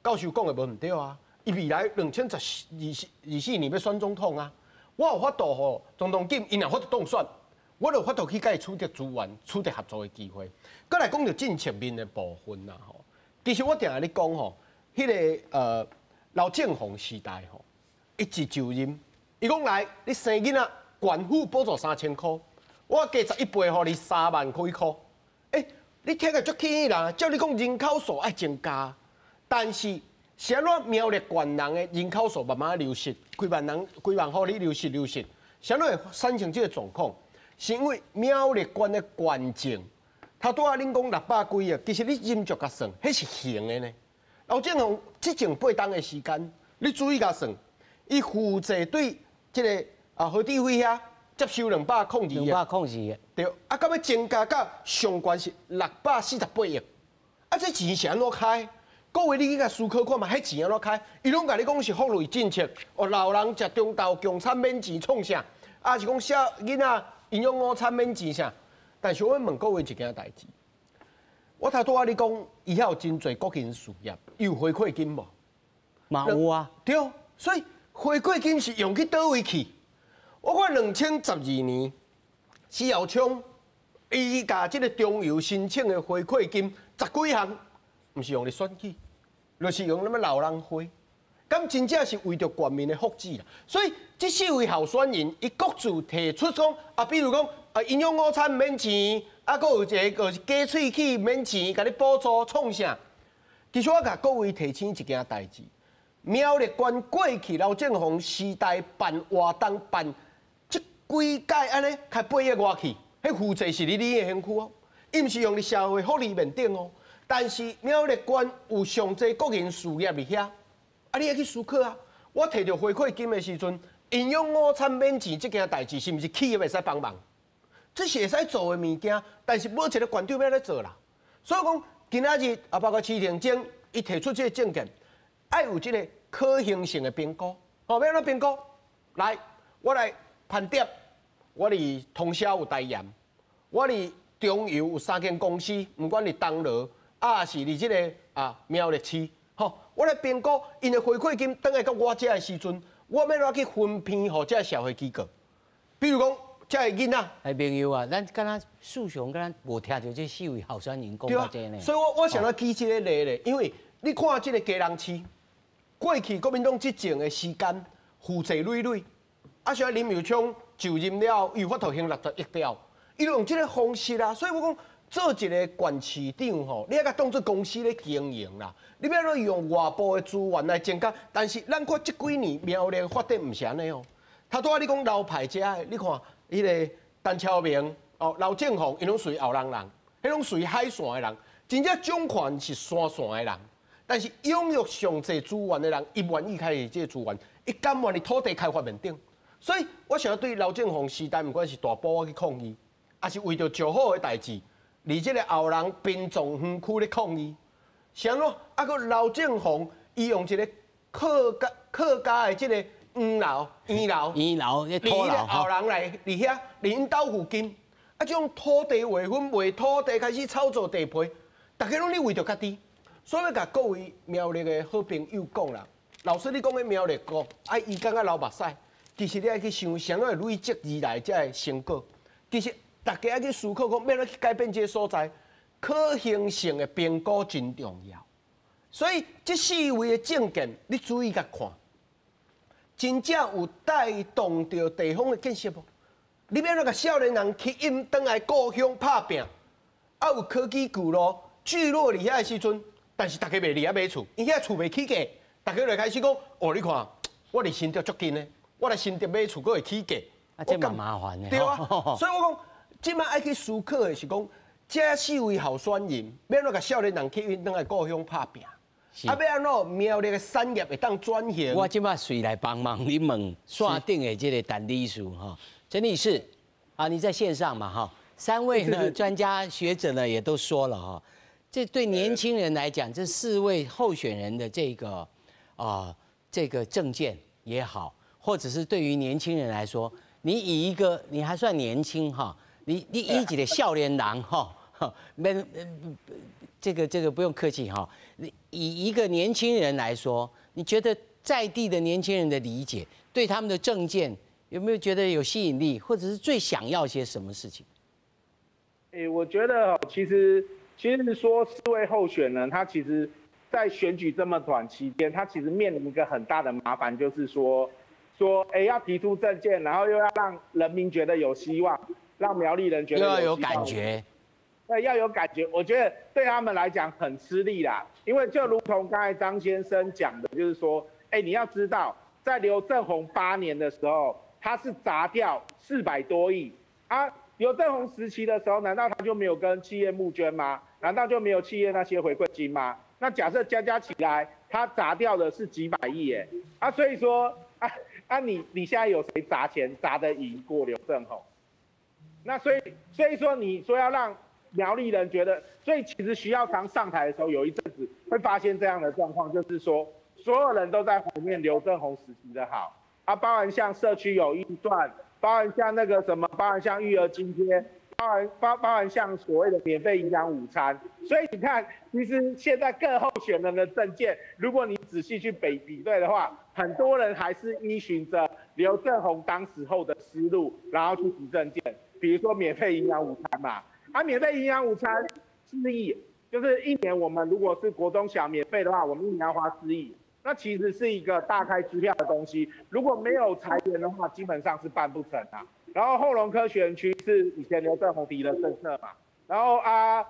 教授講的無毋對啊，伊未來2024年欲選總統啊，我有法度予總統錦，伊若法度當選，我就有法度去共伊取得資源、取得合作的機會。閣來講著政策面的部分啦吼，其實我定定咧講吼。彼个劉政鴻時代吼，一就任，伊講來，你生囡仔，縣府補助3000箍，我加11倍，予你3萬幾箍。欸，你聽個足起人，照你講人口數愛增加，但是是按怎苗栗縣人的人口數慢慢流失，幾萬人、幾萬戶咧流失流失，是按怎會產生這个狀況？是因為苗栗縣的縣政，頭拄仔恁講600幾億，其實你斟酌共算，彼是行的呢。劉政鴻執政8冬的時間，你注意共算，伊負責對這个啊何志輝遐接收202億，202億，對，啊，到尾增加到上懸是648億，啊，這錢是按怎開？各位你去共思考看覓，彼錢按怎開？伊攏共你講是福利政策，哦，老人食中晝共餐免錢創啥？啊，是講小囡仔營養午餐免錢啥？但是我問各位一件代誌。我頭拄仔你講，伊遐有真濟國營事業，伊有回饋金無？嘛有啊。對，所以回饋金是用去佗位去？我看2012年，施耀昌伊共這个中油申請的回饋金10幾項，毋是用咧選舉，就是用咧欲老人花。敢真正是為著國民的福祉啦。所以這四位候選人，伊各自提出講啊，比如講啊，營養午餐免錢。啊，閣有一个就是假喙齒免錢，共你補助創啥？其實我共各位提醒一件代誌：苗栗縣過去劉政鴻時代辦活動辦這幾屆按呢，開8億外去，彼負債是佇你的身軀哦，伊毋是用佇社會福利面頂哦。但是苗栗县有上濟國營事業佇遐，啊，你愛去思考啊！我提著回饋金的時陣，營養午餐免錢這件代誌，是毋是企業會使幫忙？這是會使做的物件，但是無一個縣長欲咧做啦。所以講，今仔日啊，包括徐廷晶，伊提出這個政見，愛有這個可行性的評估。吼，欲按怎評估？來，我來盤點，我佇通霄有台鹽，我佇中油有三間公司，毋管佇東螺，啊是佇這個啊苗栗市，吼，我來評估𪜶的回饋金，轉來到我遮的時陣，我欲按怎去分配予這个社會機構？比如講，這个囡仔，哎，朋友啊，咱敢若事上敢若無聽著這四位候選人講到這呢。所以我想欲舉這个例咧，因為你看這个基隆市，過去國民黨執政的時間，負債累累，啊，像林右昌就任了，伊有法度還60億了，伊就用這个方式啦。所以我講做一个縣市長吼，你愛共當做公司咧經營啦，你欲按怎用外部的資源來增加，但是咱看這幾年苗栗發展毋是按呢哦。頭拄仔你講老派遮的，你看彼个陳超明哦，劉政鴻，𪜶攏屬於後人人，彼攏屬於海線的人，真正掌權是山線的人。但是擁有上濟資源的人，伊願意開始這個資源，伊甘願佇土地開發面頂。所以我想對劉政鴻時代，毋管是大埔去抗議，抑是為著石虎的代誌，佇這個後人殯葬園區咧抗議，是按怎？啊，閣劉政鴻伊用一個客家的這個黃樓、圓樓、圓樓、佇彼個後人來佇遐，佇𪜶兜附近，啊，這種土地劃分、賣土地開始炒作地皮，逐家攏咧為著家己。所以欲共各位苗栗的好朋友講啦，老師你講的苗栗國，啊，伊感覺流目屎，其實你愛去想，啥物會累積而來這个成果。其實大家愛去思考講，欲按怎去改變這个所在，可行性的評估真重要。所以這四位的政見，你注意共看，真正有帶動著地方的建設無？你欲按怎共少年人吸引轉來故鄉拍拚？啊，有科技聚落聚落佇遐的時陣，但是大家袂佇遐買厝，因遐厝袂起價，大家就開始講：哦，你看，我離新竹足近的，我來新竹買厝，閣會起價，啊，這嘛麻煩的。對啊，所以我講，這擺愛去思考的是講，這四位候選人，欲按怎共少年人吸引轉來故鄉拍拚？啊，欲按怎苗栗的產業會當轉型？我這擺隨來幫忙你問線頂的這個陳理事哈，陳理事，啊，你在線上嘛哈？三位呢專家學者呢也都說了哈，這對年輕人來講，這四位候選人的這個啊這個政見也好，或者是對於年輕人來說，你以一個你還算年輕哈，你以一個少年人哈，免這個不用客氣哈，你以一個年輕人來說，你覺得在地的年輕人的理解，對他們的政見有沒有覺得有吸引力，或者是最想要些什麼事情？欸，我覺得其實說四位候選人，他其實，在選舉這麼短期間，他其實面臨一個很大的麻煩，就是說，欸，要提出政見，然後又要讓人民覺得有希望，讓苗栗人覺得要有感覺，對，要有感覺。我覺得對他們來講很吃力啦，因為就如同剛才張先生講的，就是說，欸，你要知道，在劉政鴻8年的時候，他是砸掉400多億啊。劉政鴻時期的時候，難道他就沒有跟企業募捐嗎？難道就沒有企業那些回饋金嗎？那假設加加起來，他砸掉的是幾百億耶，啊，所以說啊你現在有誰砸錢砸得贏過劉政鴻？那所以說你說要讓苗栗人覺得，所以其實徐耀昌上台的時候，有一陣子會發現這樣的狀況，就是說所有人都在懷念劉政鴻時期的好，啊，包含像社區有預算。包含像那個什麼，包含像育兒津貼，包含像所謂的免費營養午餐，所以你看，其實現在各候選人的政見，如果你仔細去比對的話，很多人還是依循着劉政鴻當時候的思路，然後去提政見，比如說免費營養午餐嘛，啊，免費營養午餐四億，就是一年我們如果是國中小免費的話，我們一年要花四億。那其實是一個大開支票的東西，如果沒有財源的話，基本上是辦不成啊。然後後龍科學園區是以前劉政鴻提的政策嘛，然後啊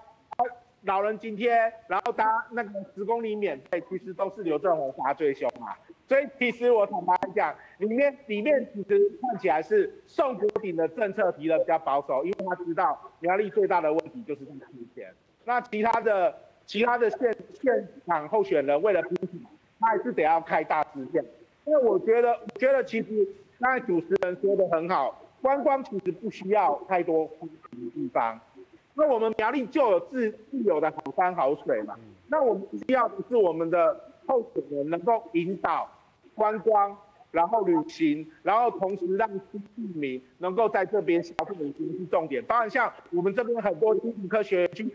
老人津貼，然後搭那個10公里免費，其實都是劉政鴻發最凶嘛。所以其實我坦白講，裡面其實看起來是宋國鼎的政策提的比較保守，因為他知道苗栗最大的問題就是在缺錢。那其他的。其他的县长候选人为了拼，他还是得要开大支票。因为我觉得其实刚才主持人说的很好，观光其实不需要太多的地方。那我们苗栗就有自有的好山好水嘛。那我们需要的是我们的候选人能够引导观光，然后旅行，然后同时让市民能够在这边消费，是重点。当然，像我们这边很多新竹科学区、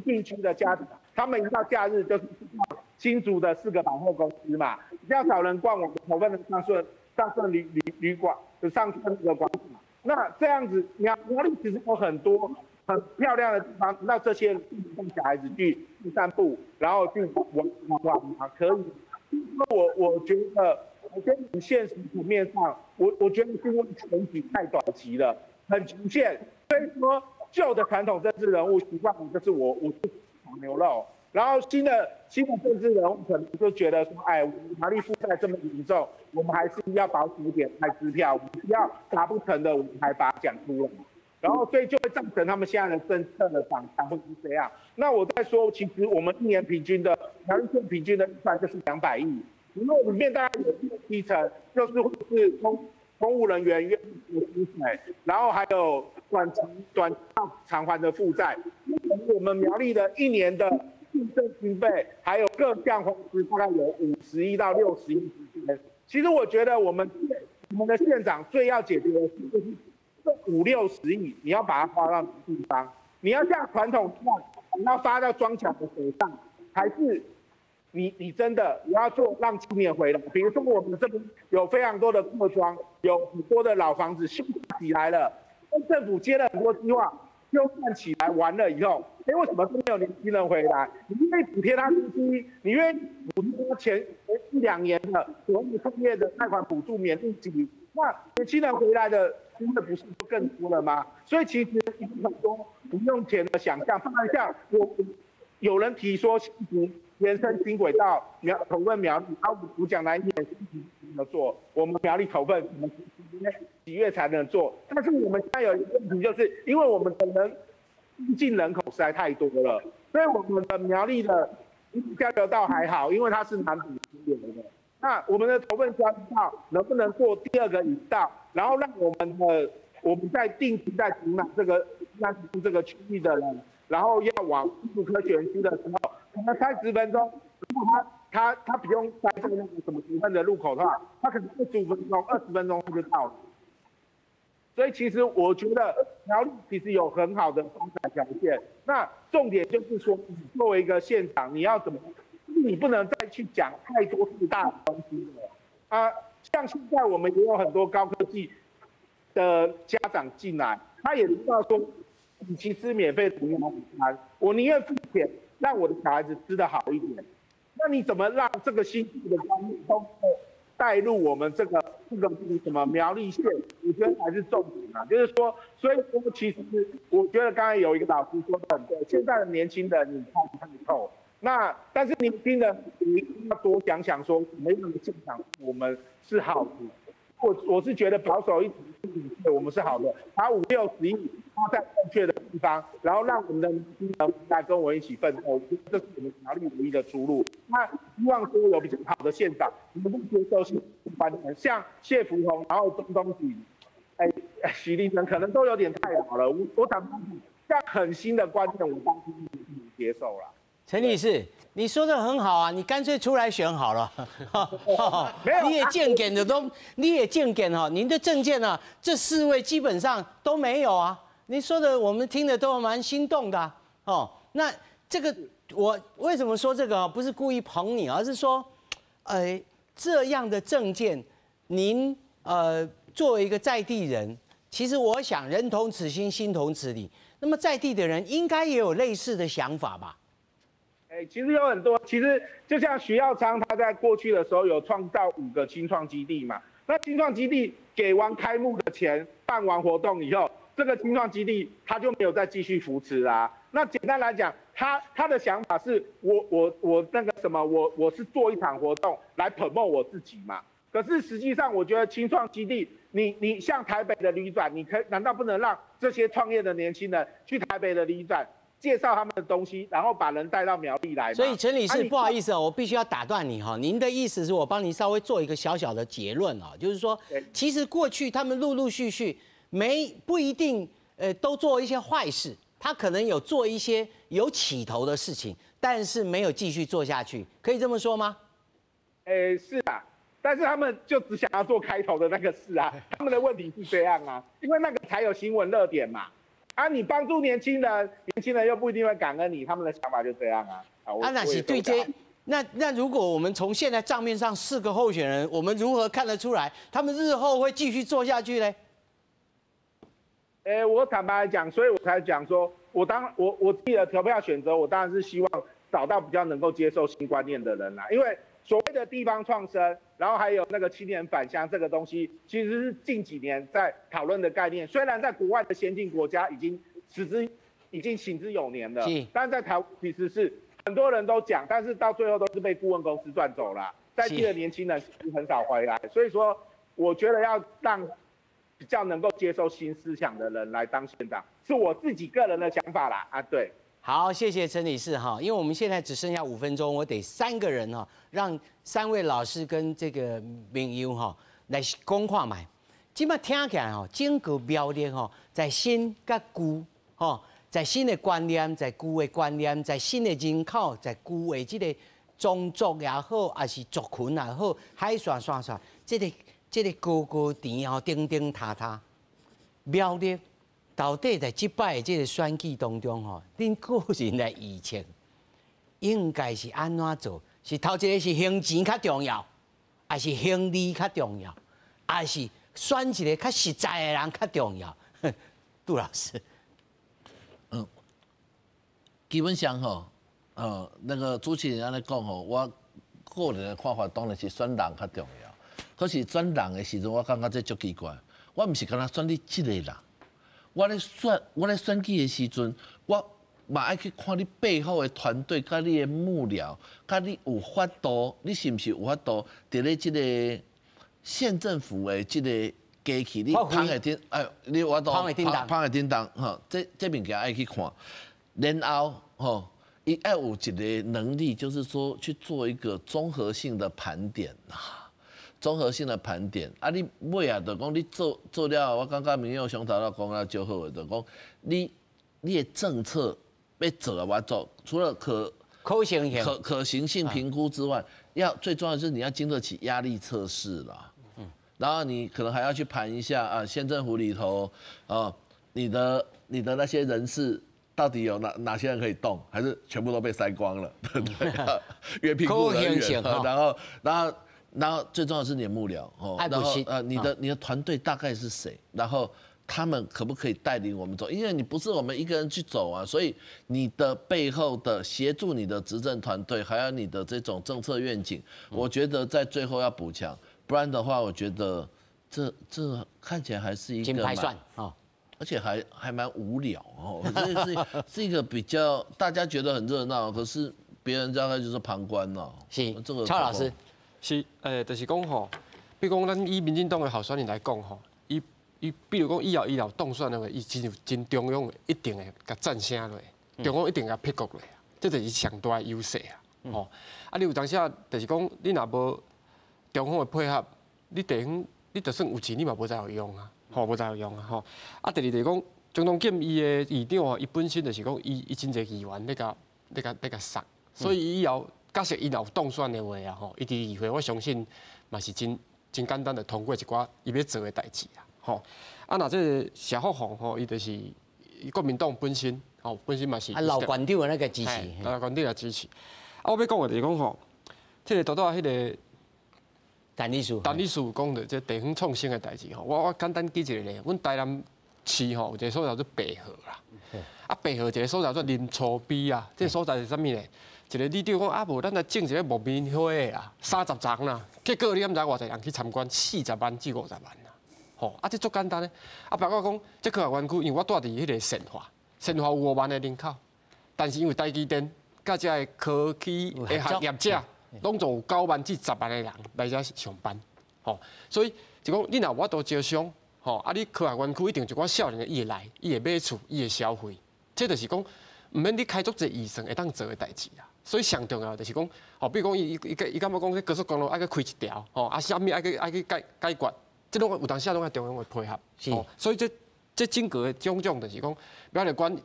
郡区的家长，他们一到假日就是新竹的四个百货公司嘛，比较少人逛我们头份的上顺旅馆，就上顺那个广场。那这样子，苗栗其实有很多很漂亮的地方，那这些带小孩子去散步，然后去玩玩嘛，可以。那我觉得。我觉得现实层面上，我觉得是因为选举太短期了，很局限。所以说，旧的传统政治人物习惯就是我是炒牛肉，然后新的政治人物可能就觉得说，哎，苗栗负债这么严重，我们还是要保守一点开支票，我们不要达不成的，我们还把它讲出来。然后，所以就会造成他们现在的政策的长相会是这样。那我在说，其实我们一年平均的苗栗县平均的预算就是200亿。因为里面大概有六七成，就是会是公务人员月的薪水，然后还有短期、短到偿还的负债。我们苗栗的一年的行政经费，还有各项花支，大概有50亿到60亿之间。其实我觉得我们的县长最要解决的就是这五六十亿，你要把它花到地方，你要像传统一样，你要发到庄脚的手上，还是？你真的你要做让青年回来，比如说我们这边有非常多的客庄，有很多的老房子修起来了，政府接了很多计划，修缮起来完了以后，哎，为什么都没有年轻人回来？你愿意补贴他租金，你愿意补贴他前一两年的所谓创业的贷款补助免利息，那年轻人回来的真的不是更多了吗？所以其实很多不用钱的想象，当然像我有人提说新竹延伸轻轨到头份苗栗，啊，我讲难一点，怎么做？我们苗栗头份，我们几月才能做？但是我们现在有一个问题，就是因为我们的人进人口实在太多了，所以我们的苗栗的交流道还好，因为它是南北支流的。那我们的头份交流道能不能做第二个引道，然后让我们在定期在竹南这个区域的人，然后要往新竹科学园区的时候，可能30分钟，如果他不用塞在那个什么头份的路口的话，他可能25分钟、20分钟就到了。所以其实我觉得苗栗其实有很好的发展条件。那重点就是说，你作为一个县长，你要怎么？你不能再去讲太多太大的东西了。啊，像现在我们也有很多高科技的家长进来，他也知道说，与其吃免费的营养午餐，我宁愿付钱让我的小孩子吃得好一点。那你怎么让这个新的观念都带入我们这个什么苗栗县？我觉得才是重点啊。就是说，所以说其实我觉得刚才有一个老师说的很对，现在的年轻人你看不太透。那但是年轻人你一定要多想想说，什么样的县长我们是好的。我是觉得保守一点，对我们是好的，把五六十亿花在正确的地方，然后让我们的年轻人来跟我一起奋斗，这是我们苗栗唯一的出路。那希望说有比较好的县长，能够接受新观念，像谢福弘，然后钟东锦，哎，许丽珍可能都有点太老了。我坦白讲，像很新的观念，我当初不能接受了。陈女士，你说的很好啊，你干脆出来选好了。没有，你也见见的都，你也见见哈，您的政见呢，这四位基本上都没有啊。您说的我们听的都蛮心动的哦。那这个我为什么说这个？不是故意捧你，而是说，这样的政见，您作为一个在地人，其实我想人同此心，心同此理。那么在地的人应该也有类似的想法吧？哎，其实有很多，其实就像徐耀昌，他在过去的时候有创造五个青创基地嘛。那青创基地给完开幕的钱，办完活动以后，这个青创基地他就没有再继续扶持啦。那简单来讲，他的想法是我那个什么，我是做一场活动来 promote 我自己嘛。可是实际上，我觉得青创基地，你像台北的旅展，你可难道不能让这些创业的年轻人去台北的旅展？介绍他们的东西，然后把人带到苗栗来。所以陈理事，不好意思哦，我必须要打断你哈。您的意思是我帮您稍微做一个小小的结论啊，就是说，其实过去他们陆陆续续没不一定都做一些坏事，他可能有做一些有起头的事情，但是没有继续做下去，可以这么说吗？是啊，但是他们就只想要做开头的那个事啊，他们的问题是这样啊，因为那个才有新闻热点嘛。啊，你帮助年轻人，年轻人又不一定会感恩你，他们的想法就这样啊。啊，那是对这，那如果我们从现在账面上四个候选人，我们如何看得出来他们日后会继续做下去呢？我坦白来讲，所以我才讲说，我当我我自己的投票选择，我当然是希望找到比较能够接受新观念的人啦，因为所谓的地方创生，然后还有那个青年返乡这个东西，其实是近几年在讨论的概念。虽然在国外的先进国家已经已经行之有年了，但在台湾其实是很多人都讲，但是到最后都是被顾问公司赚走了，在地的年轻人很少回来。所以说，我觉得要让比较能够接受新思想的人来当县长，是我自己个人的想法啦。啊，对。好，谢谢陈理事哈，因为我们现在只剩下5分钟，我得三个人哈，让三位老师跟这个明佑哈来讲看覓。這擺聽起來吼，整個苗栗吼，在新佮舊吼，在新的觀念，在舊的觀念，在新的人口，在舊的這個種族也好，還是族群也好，海線線線，這個高高甜吼，頂頂塌塌，苗栗到底在這擺的這個選舉當中吼，恁個人來預測，應該是按怎做？是頭一個是還錢較重要，還是還利較重要，還是選一個較實在的人較重要？杜老師，基本上吼，那個主持人按呢講吼，我個人的看法當然是選人較重要。可是選人的時陣，我感覺這足奇怪。我毋是干焦選你這個人，我咧選舉的時陣，我嘛愛去看你背後的團隊，佮你的幕僚，佮你有法度，你是毋是有法度佇咧這個縣政府的這個機器，你捧會頂，哎，你有法度捧會頂動，吼，這物件愛去看，然後吼，伊愛有一個能力，就是說去做一個綜合性的盤點啊。綜合性的盤點，啊，你尾啊，就講你做做了，我感覺明佑兄頭仔講啊足好的，就講你的政策欲做啊，我做，除了可行性可行性評估之外，要最重要的是你要經得起壓力測試啦。然後你可能還要去盤一下啊，縣政府裡頭啊，你的那些人事到底有哪些人可以動，還是全部都被篩光了？對不對？約聘僱人員，然後最重要的是你的幕僚哦，然後你的團隊大概是誰？然後他們可不可以帶領我們走？因為你不是我們一個人去走啊，所以你的背後的協助你的執政團隊，還有你的這種政策願景，我覺得在最後要補強，不然的話，我覺得這看起來還是一個蠻算啊，而且還蠻無聊哦，這是一個比較大家覺得很熱鬧，可是別人大概就是旁觀哦。是，這個蔡老師。是，就是講吼，比如講咱以民進黨的候選人來講吼，伊伊比如講以後伊若當選的話，伊真有真中央一定會共贊聲落，中央一定共批過落，這就是上大的優勢啊！吼，啊，你有當時啊，就是講你若無中方的配合，你地方你就算有錢，你嘛無才有用啊，吼，無才有用啊，吼。啊，第二就是講，鍾東錦伊的議長吼，伊本身就是講，伊真濟議員咧共殺，所以以後。假設伊若有當選的話啊，吼，伊佇議會，我相信嘛是真真簡單的通過一寡伊欲做的代誌啊，吼。啊，若這個謝福洪吼，伊就是國民黨本身，吼，本身嘛是啊老縣長的那個支持，老縣長來支持。啊，我欲講的就是講吼，這個拄拄仔彼個陳理事，陳理事講的這地方創生的代誌吼，我簡單舉一個例，阮台南市吼有一個所在叫做白河啦，啊白河一個所在叫林厝邊啊，這個所在是啥物咧？一個里長講啊，無咱來種一個木棉花啊，30叢啦。結果你敢知偌濟人去參觀？40萬至50萬啦。吼，啊，這足簡單的。啊，包括講這科學園區，因為我住佇彼個善化，善化有5萬个人口，但是因為台積電佮這个科技的行業者，攏總有9萬至10萬個人來遮上班。吼，所以就講你若有法度招商，吼，啊，你科學園區一定一寡少年的伊會來，伊會買厝，伊會消費，這就是講。毋免你開足濟預算會當做的代誌啦。所以上重要就是講，吼，比如講伊伊伊伊感覺講，這高速公路愛去開一條，吼，啊，啥物愛去解決，這攏有當時攏愛中央的配合。是。所以這整個的種種就是講，苗栗縣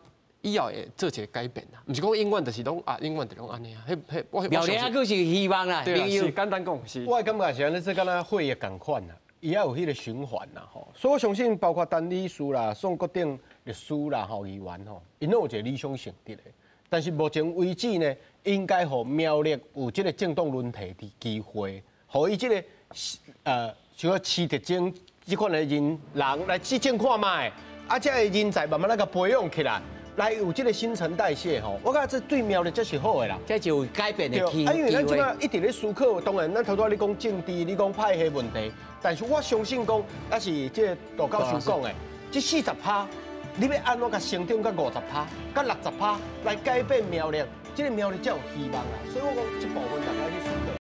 以後會做一個改變啦，毋是講永遠就是攏啊，永遠就攏按呢啊。彼彼我苗栗還閣是希望啦，對，是簡單講是。我的感覺是按呢，這敢若血液仝款啦，伊愛有彼個循環啦吼。所以我相信，包括陳理事啦、宋國鼎律師啦、吼議員吼，𪜶攏有一個理想性質的。但是目前為止呢，應該予苗栗有這個政黨輪替的機會，予伊這個像市特徵這款的人來試政看覓，啊，這个人才慢慢來共培養起來。來有這個新陳代謝吼，我感覺這對苗栗這是好的啦，這就有改變的機會。啊，因為咱這擺一直咧思考，當然咱頭拄仔你講政治，你講派系問題，但是我相信講，抑是這個杜教授講的，這40%，你欲按怎共成長到50%、到60%來改變苗栗，這個苗栗才有希望啦。所以我講這部分大家去思考。